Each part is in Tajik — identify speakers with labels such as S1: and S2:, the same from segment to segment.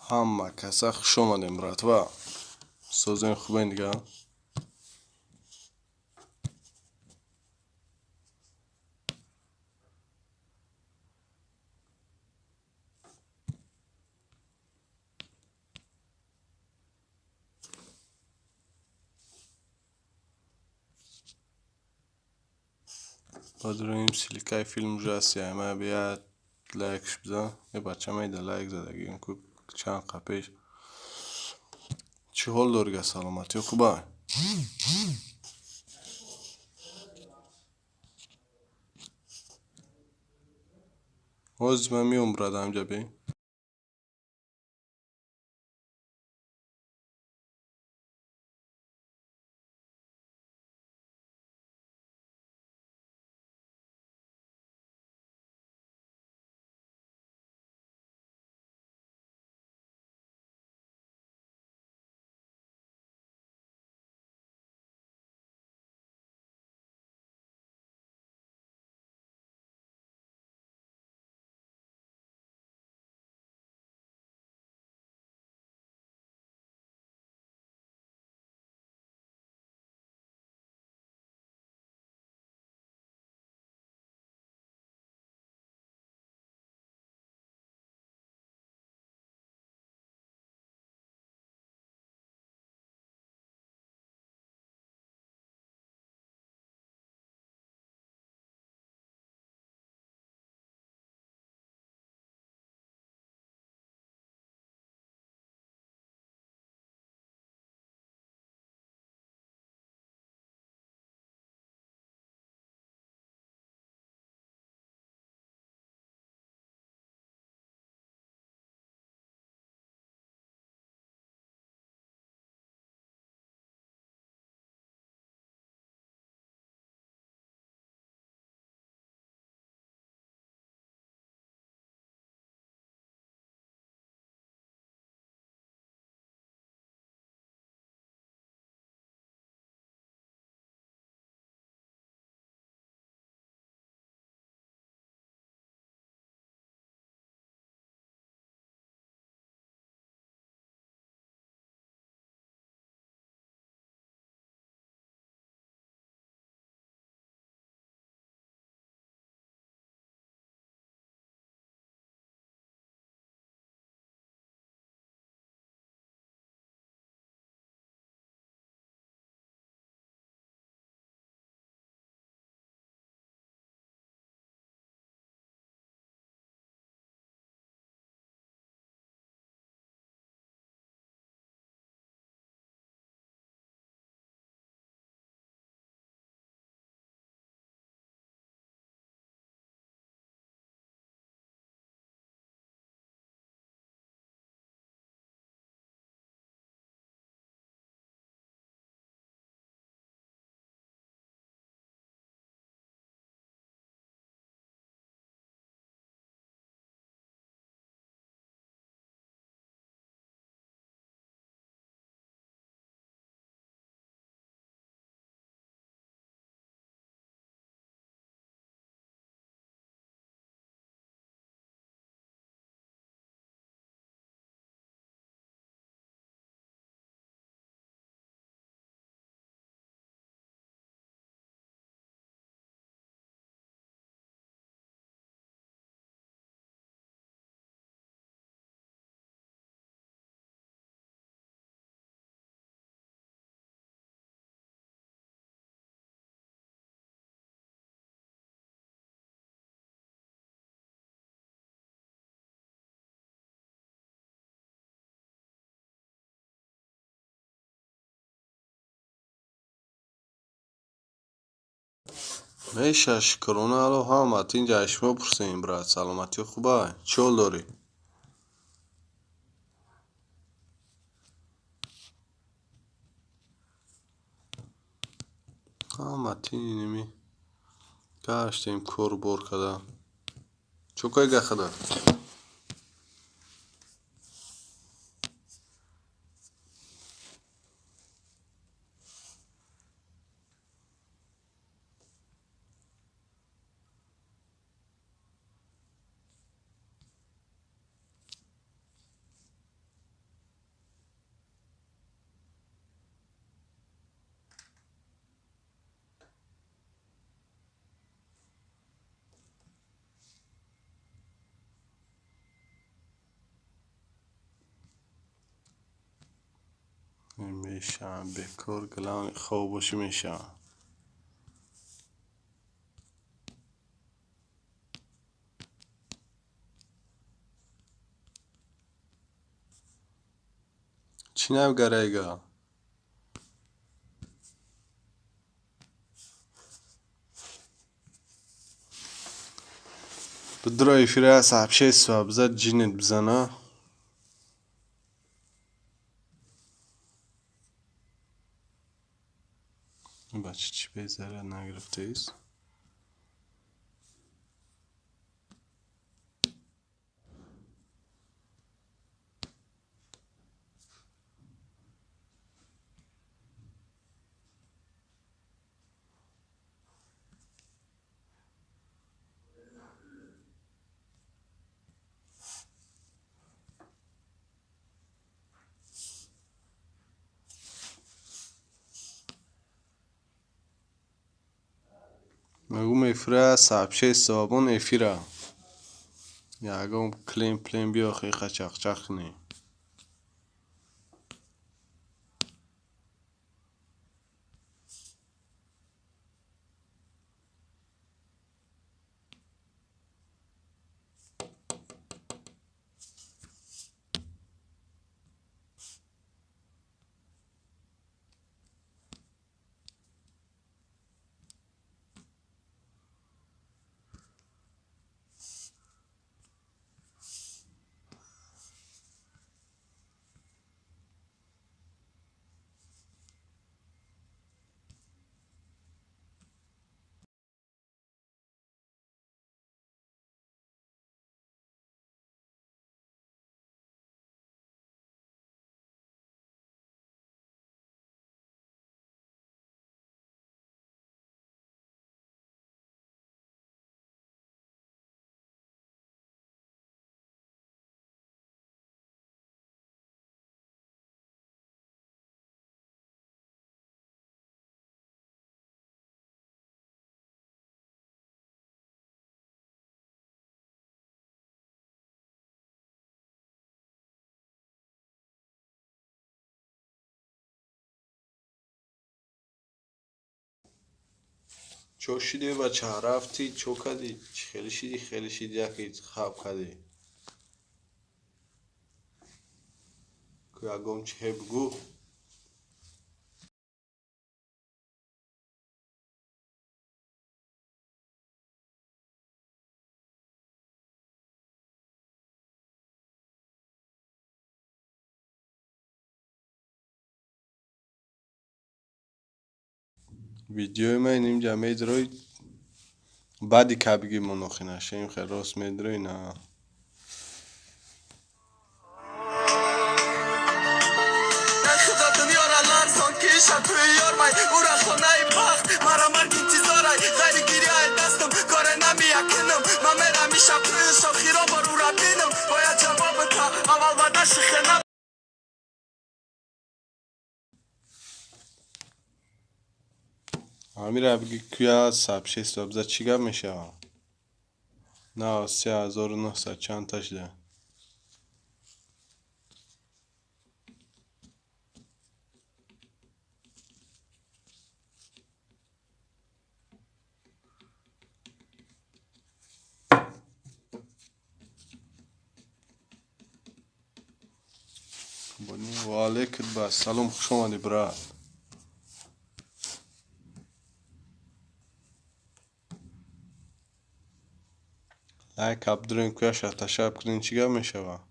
S1: Ҳама каса хуш омадем, братва. Созем, хубен дига? Баъд ссылка и филм уже ҳасти, ама бия лайкш бизан. Е бача майда лайк задагим ку чанд қа пеш. Чӣ ҳол дори, саломатӣ хуба? Ҳозир ман меом, брат, ҳамҷа бе. Меша, шукрона Алло, ҳама тинҷа. Шумо пурсем, брат, саломатӣ хуба? Чӣ ҳол дорӣ? Ҳама тиними гаштем, кору бор када. Чо кой гахада? Мешавам бекор, главное хоб бошӣ мешавам. Чӣ навгарайга? Бидро эфира сообщество бизад ҷинет бизана. Бача чӣ безарар нагирифтаист? Мегум эфира сообщество бон эфира. Ягон клем плем биё хиха чақчақ кунӣ. Чо шидӣ бача рафтӣ чо кардӣ? Хеле шидӣ, хеле шидӣ, яке хаб кардӣ. Ку ягон чизе бугӯ. Видеои ман инҷа медрои баъди кабиги монохинашем хел рост медрои на. Амира бигӣ куя сообщество биза чӣ гап мешавад? На 3900 чандта шуда. Ва алейкум ассалом, хуш омадӣ брат. Лайк абдурем куяша ташаб кунем чӣ гап мешавад?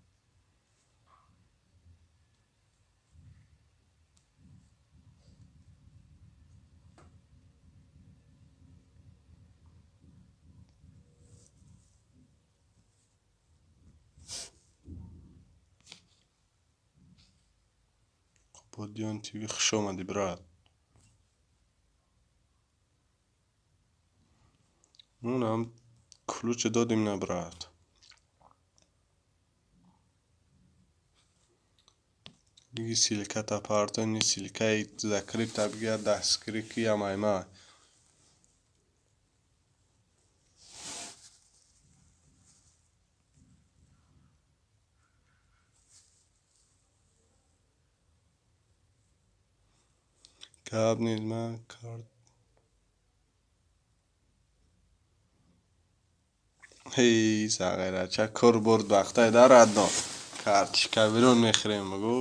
S1: Қубодиён ТВ хуш омадӣ брат. Унам ключ додем на брат. Диги ссылката партони ссылкаи закрипта бигир дастгирӣ ки ямайма. Гап нест, ман кард. Ҳей, сағирача кор бурд вақтай да родной. Картишка берун мехӯрем, бугӯ.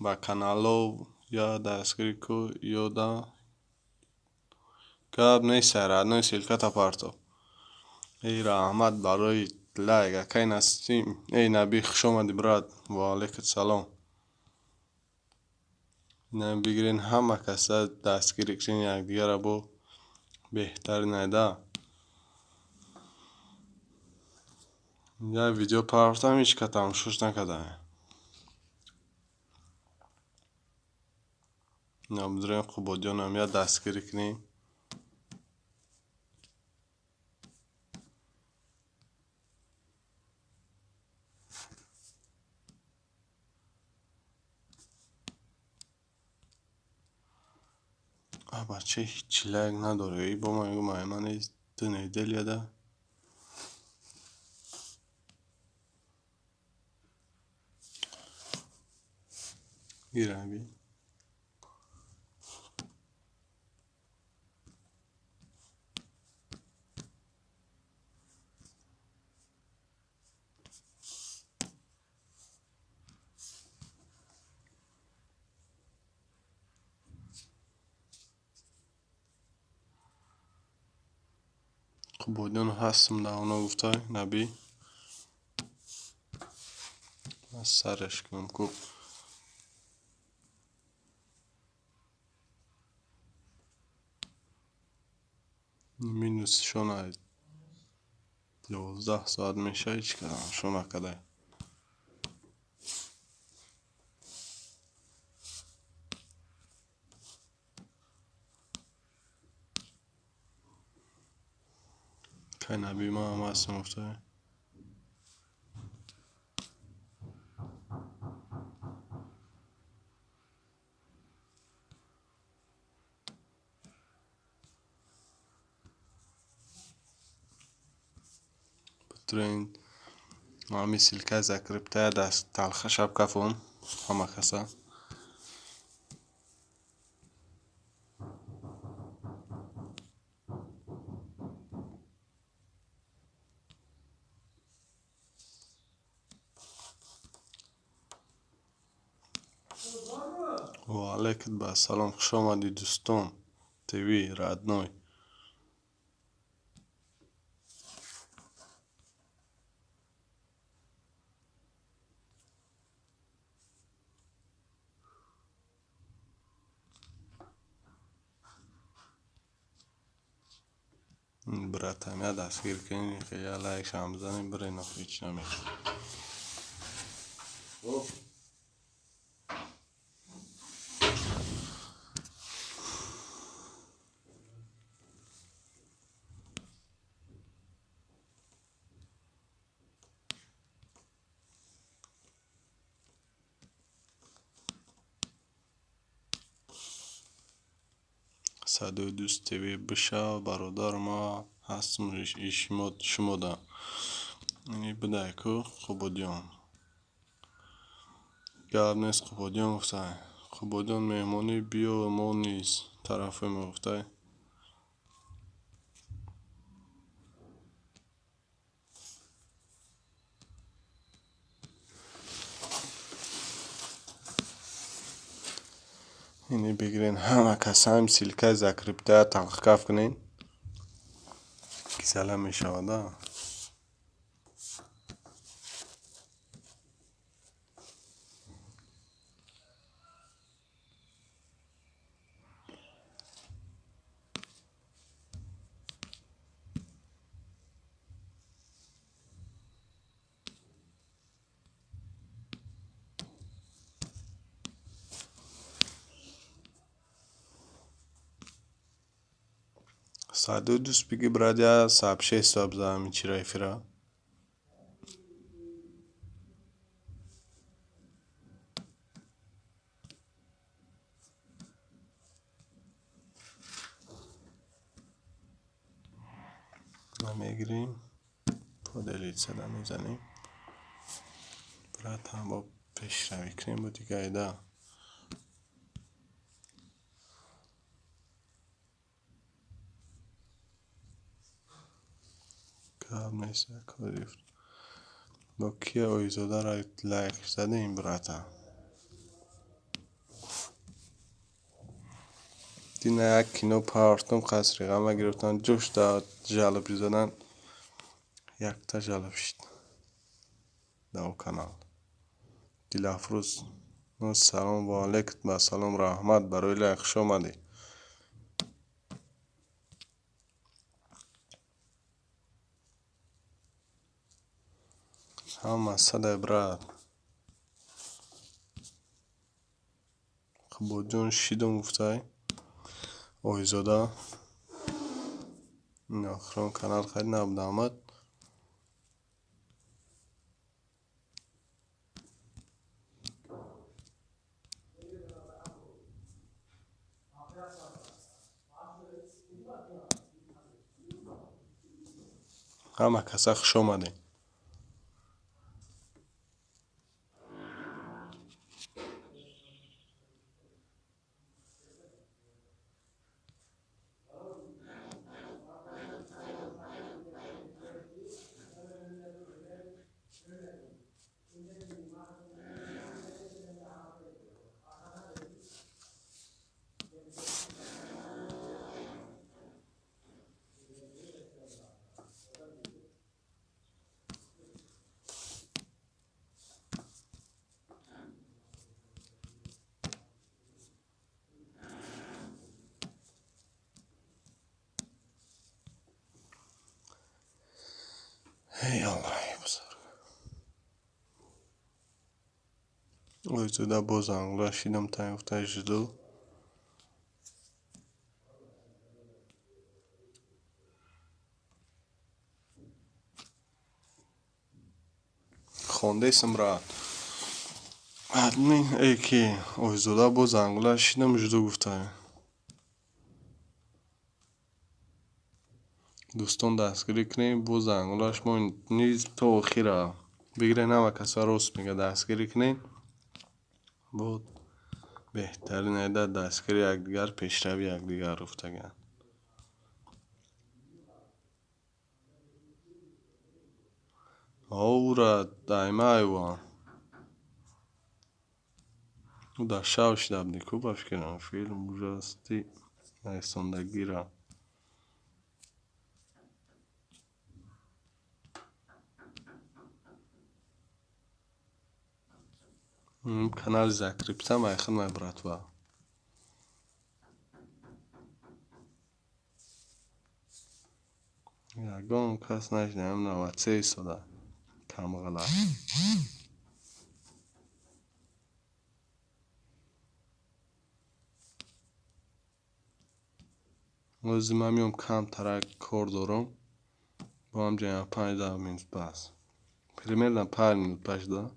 S1: Ба каналҳо я дастгирӣ ку, ё да. Гап нест, родной, ссылката парто. Эй, раҳмат барои лайк, акай Насим. Эй, Наби, хуш омадӣ, брат. Ва алайкум салом. Бигирен ҳама каса дастгирӣ кунен якдигарро, бо беҳтар найда. Як видео партам, ҳеҷ ка тамошош накарда. Набудурем Қубодиёнам я дастгирӣ кунем. Бача ҳеҷ лайк надорад. Эй, бо ман мегӯям, ман ду неделя да. Ираби. Қубодиён ҳастам да оно гуфта Набӣ. Ман сараш кунам ку. Минусшон 11 соат мешавад, ҳеҷ ка тамошо накарда. Кай Набӣ, ман ҳам ҳастам гуфта. Бутурен ҳами ссылкаи закрептая даст талха шаб кафон ҳама каса. Ва алайкум ассалом, хуш омадӣ, дӯстон. ТВ родной. Братам, я дастгир кунед, я лайкшам бизанем, бирен, ҳеҷ намешавад. Садои Дӯст ТВ бишав, бародар, ма ҳастам шумода. Ини бидай ку Қубодиён. Гап нест, Қубодиён гуфтай. Қубодиён меҳмонӣ биё, мо низ тарафем гуфтай. Ини бигирен ҳама касаам ссылкаи закрептая талхкаф кунен. Кисала мешавад. Садои Дӯст биги, брат, я сообщество бизан ҳамин чира эфира. Мегирем, поделиться да мезанем. Брат, ҳам бо пешравӣ кунем бо дигайда. Гап нест, бо кия Оизодаро лайк задем, братан? Дина як кино партом, қасри ғама гирифтан, ҷӯш жалоб задан, якта жалоб шид дар канал. Дилафрӯз, салом ва алайкум ассалом, раҳмат барои лайк, хуш омадед. Ҳама садай, брат. Қубодҷон шидум гуфтай. Оизода ин охирон канал хайр набуд, ҳама каса хуш омадед. Эй Аллоҳи бузург. Оизода боз ангула шидам, таи гуфтай, жду. Хондесам, брат. Админ эй ки Оизода боз ангула шидам, жду гуфтай. Дӯстон, дастгирӣ кунед, боз ангулаш мо низ то охира бигирен, ҳама каса рост мега, дастгирӣ кунед. Буд беҳтарин айда дастгири якдигар, пешрави якдигар гуфтаган. Ӯра дайма айва. Ӯ дар шав шида буди ку, ба фикрам, филм ужасти нависондагира. Канали закрепитам айхел май, братва. Ягон кас нашидаам, навадсе истода камғала. Ози ман меом, камтарак кор дорам. Бо ҳамҷоям 5-10 минут бас. Примерно 5 минут паш да.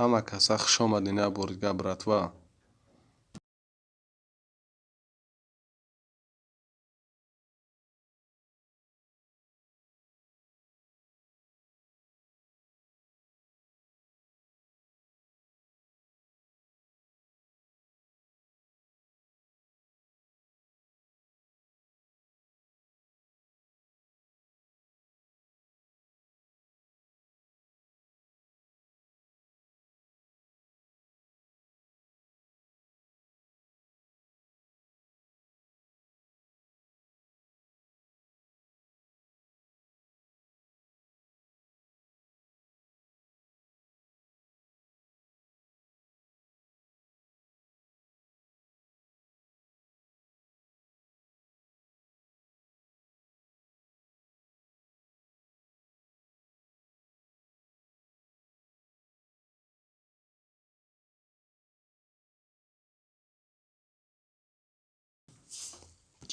S1: Ҳама каса хуш омадед як бори дигар, братва.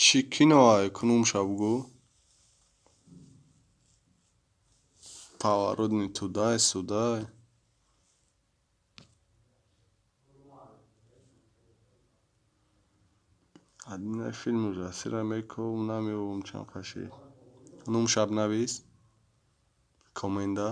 S1: Чӣ киноай кунумша бугӯ? Поворот не туда сюда. Админа филм ужасира мекобум, намеёбум, чанд қаши. Нумшаб навис. Комента.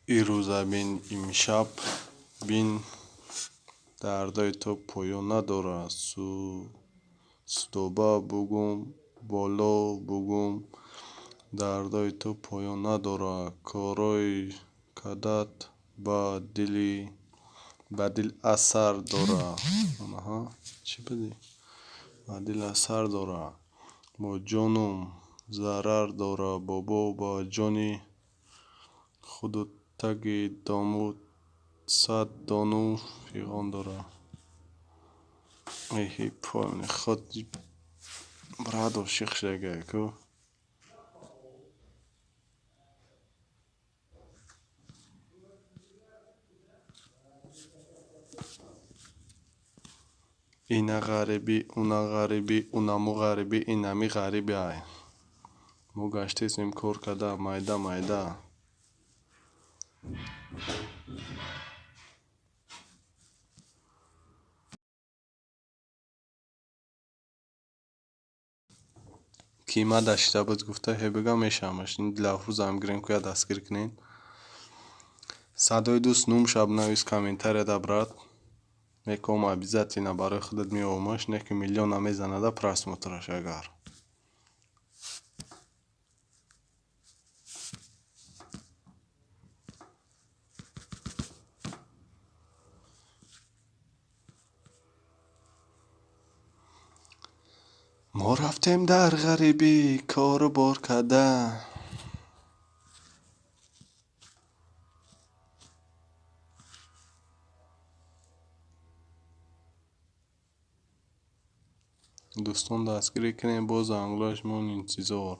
S1: Ирӯза бин, имшаб бин, дардои ту поён надорад. Судоба бугум, боло бугум, дардои ту поён надорад. Корои кадат ба дил асар дорад. Аҳа, чӣ будӣ? Ба дил асар дорад. Бо ҷонум зарар дорад. Бобо ба ҷони худу таги дому сад дону фиғон дорад. Эҳи, поёни худ брат ошиқ шудагай ку. Ина ғарибӣ, уна ғарибӣ, унаму ғарибӣ, инами ғарибӣ ай. Мо гаштесем кор карда, майда майда. Ки ма дашта буд гуфта ҳе бигам мешавамаш. Ин Дилафрӯзам гирем ку я дастгир кунем. Садои дӯст нум шаб навис комментарияда, брат. Неком обязательно барои худат меомаш, не ки миллиона мезанада просмотраш агар. Мо рафтем дар ғарибӣ кору бор карда. Дӯстон дастгирӣ кунем, боз англоашмон интизор.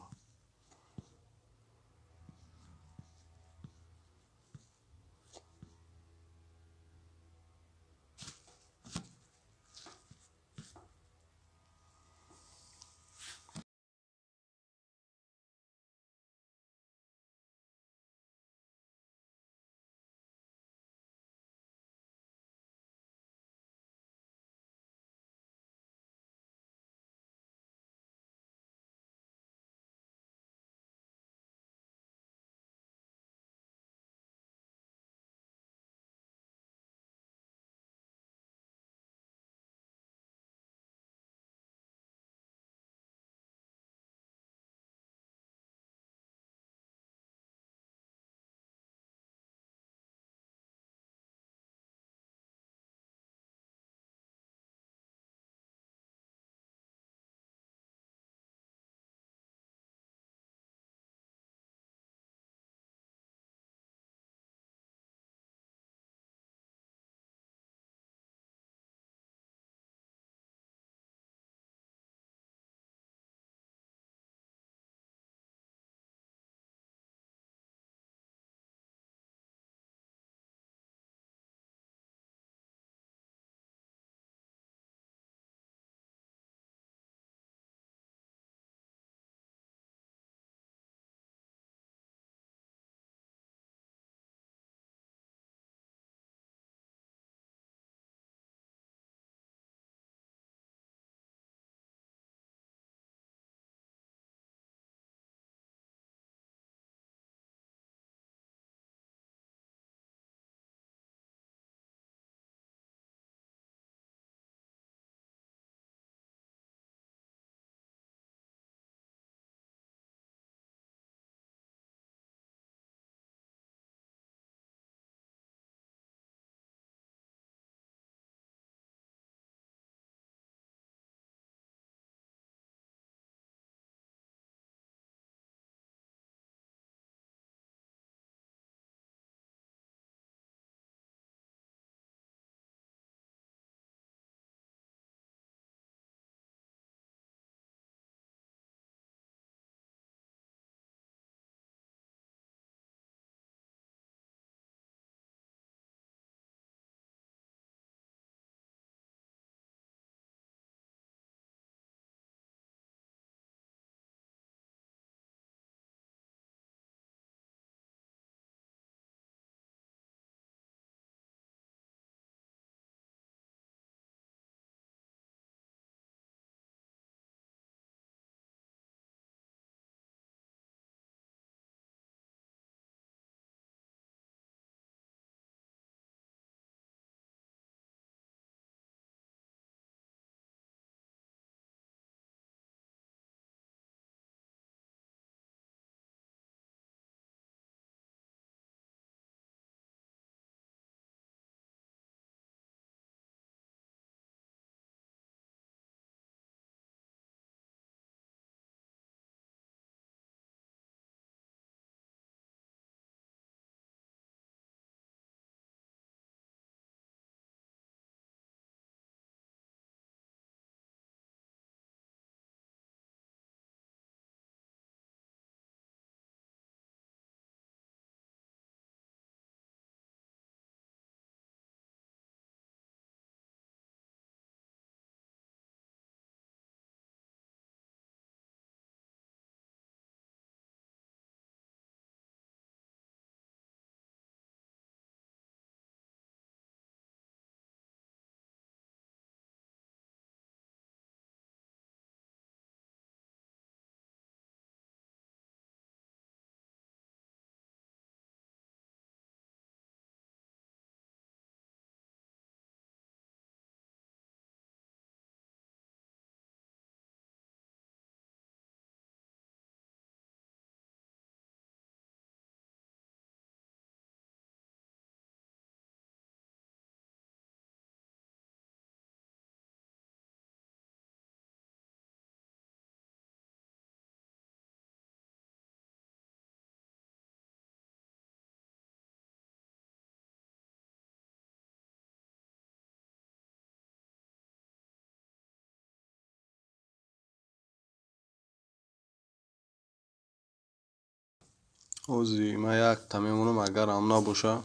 S1: Ози ман якта мемонам, агар ҳам набоша.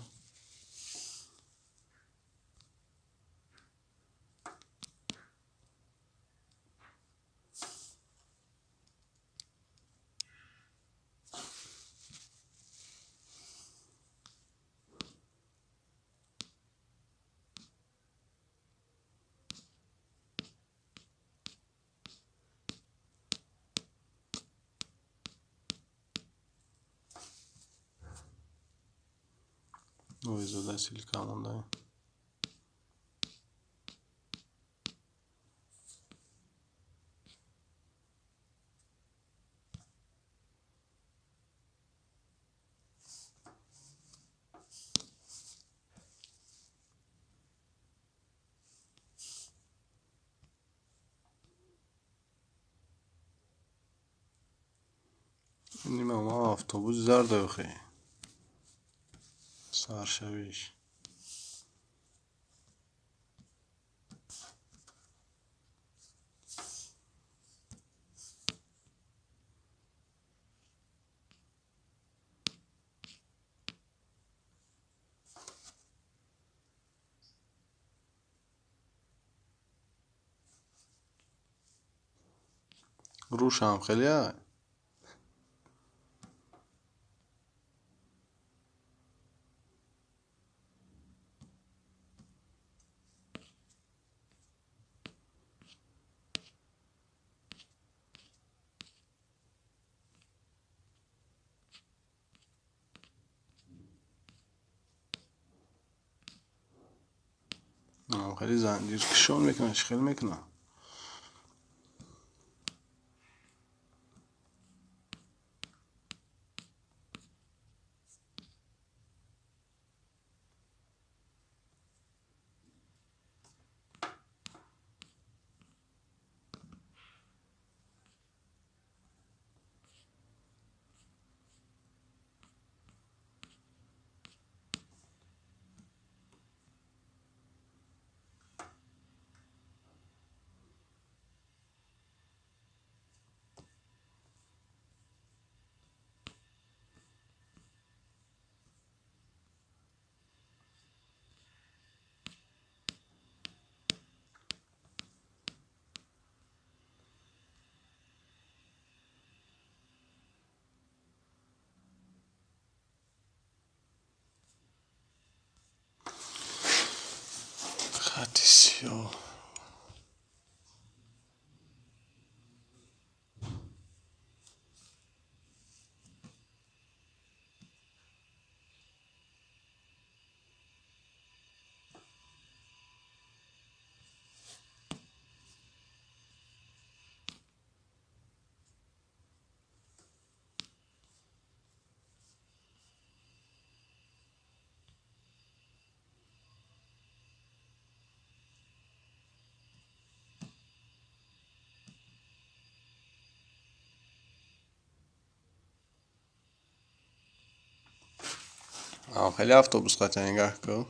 S1: Ойзода ссылка монда. Нима автобус зард охи. Саршавиш. Рӯшам хеле. Хеле занҷир кишон мекунад, чӣ хел мекунад? Хати сиёҳ. Хеле автобус қатъя нигаҳ кун.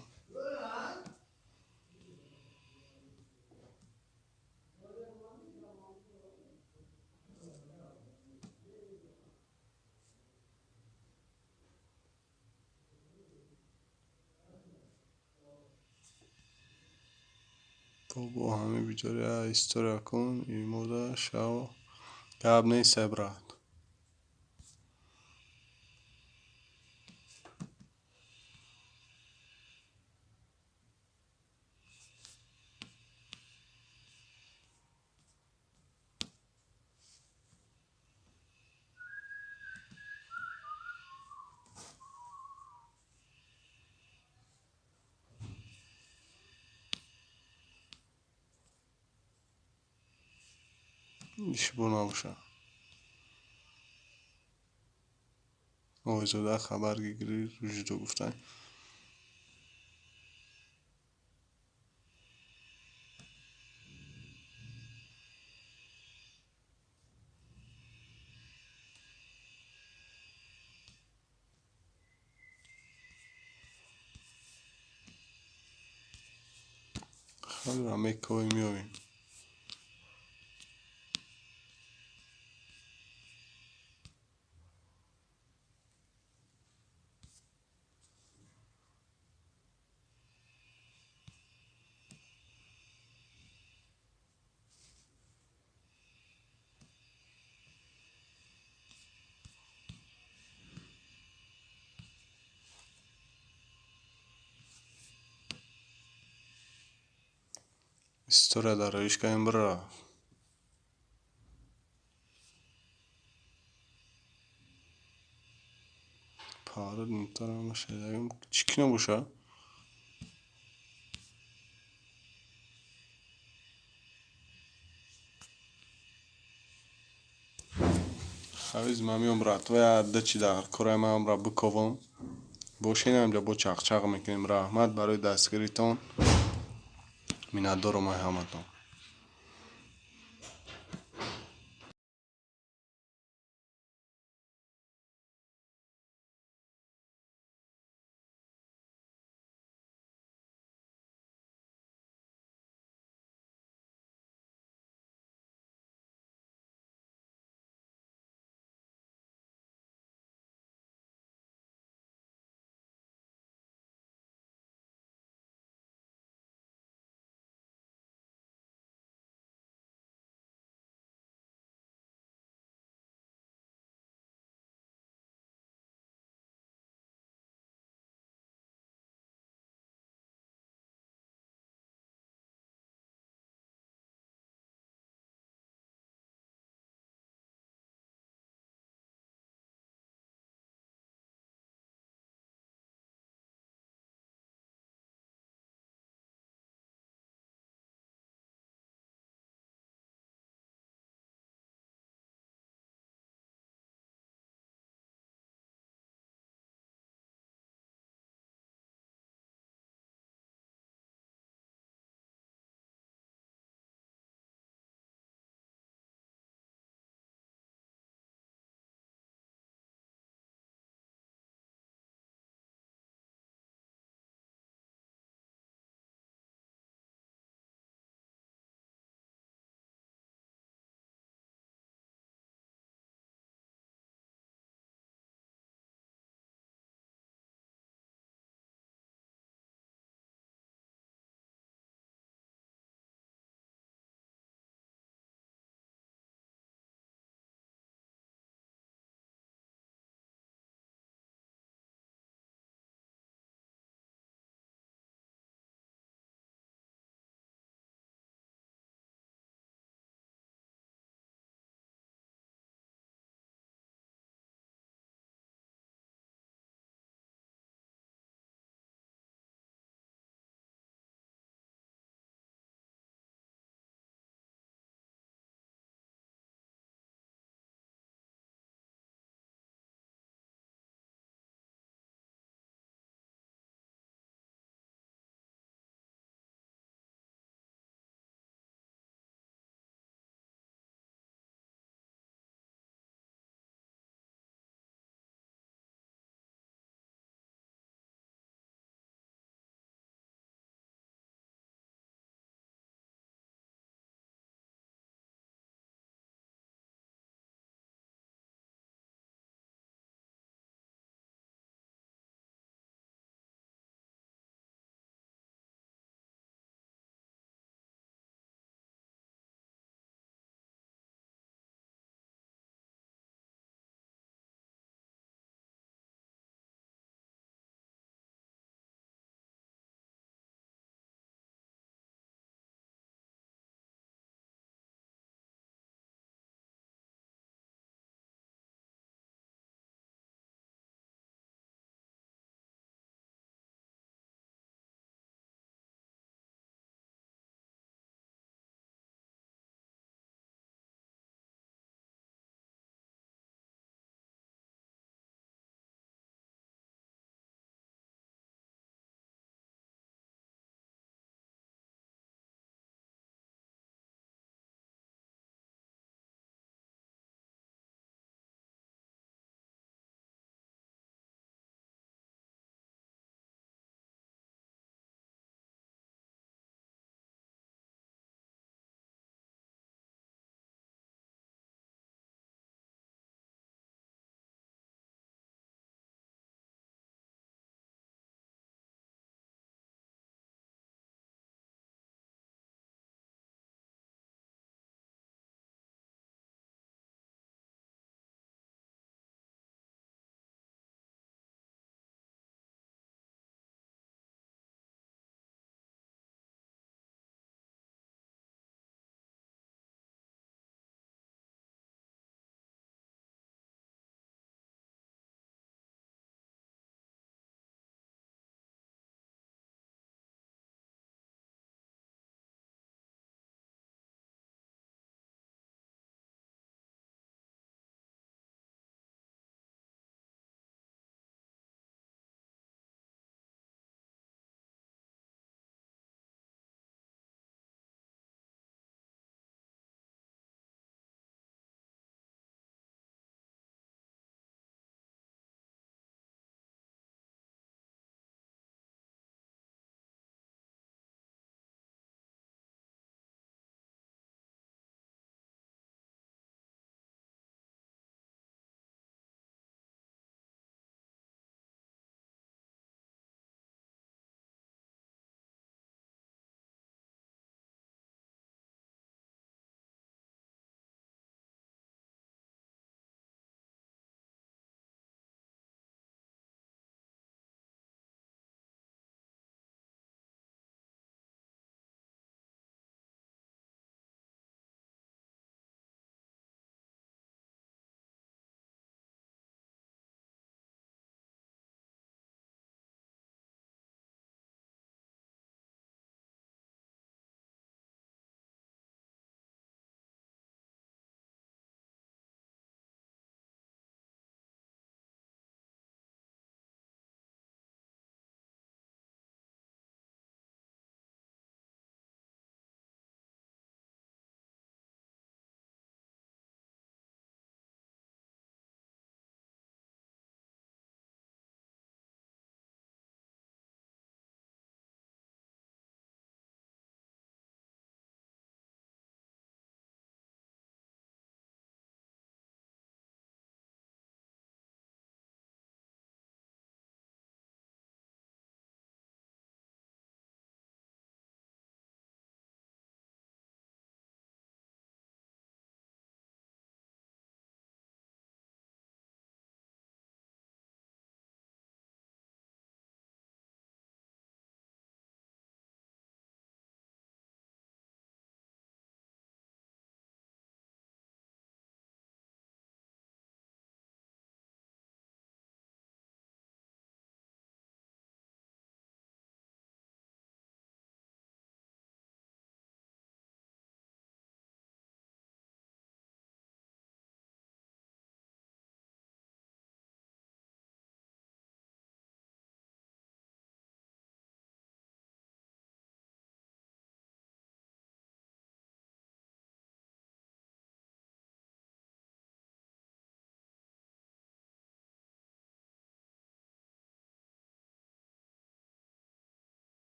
S1: Бо ҳамин видеоя история кун, имода шав. Гап нест, брат. Ишбо набошад. Ойзода хабар гирӣ рӯжидо гуфтанд. Хеле мекои меоем. История дар равиш кардем, бира. Пара чӣ кино боша? Ҳавиз, ман меом, братва, дачи дар кораи ман ра биковам. Бошен, ҳамҷа бо чақчақ мекунем. Раҳмат барои дастгиритон. Миннатдорам ай ҳаматон.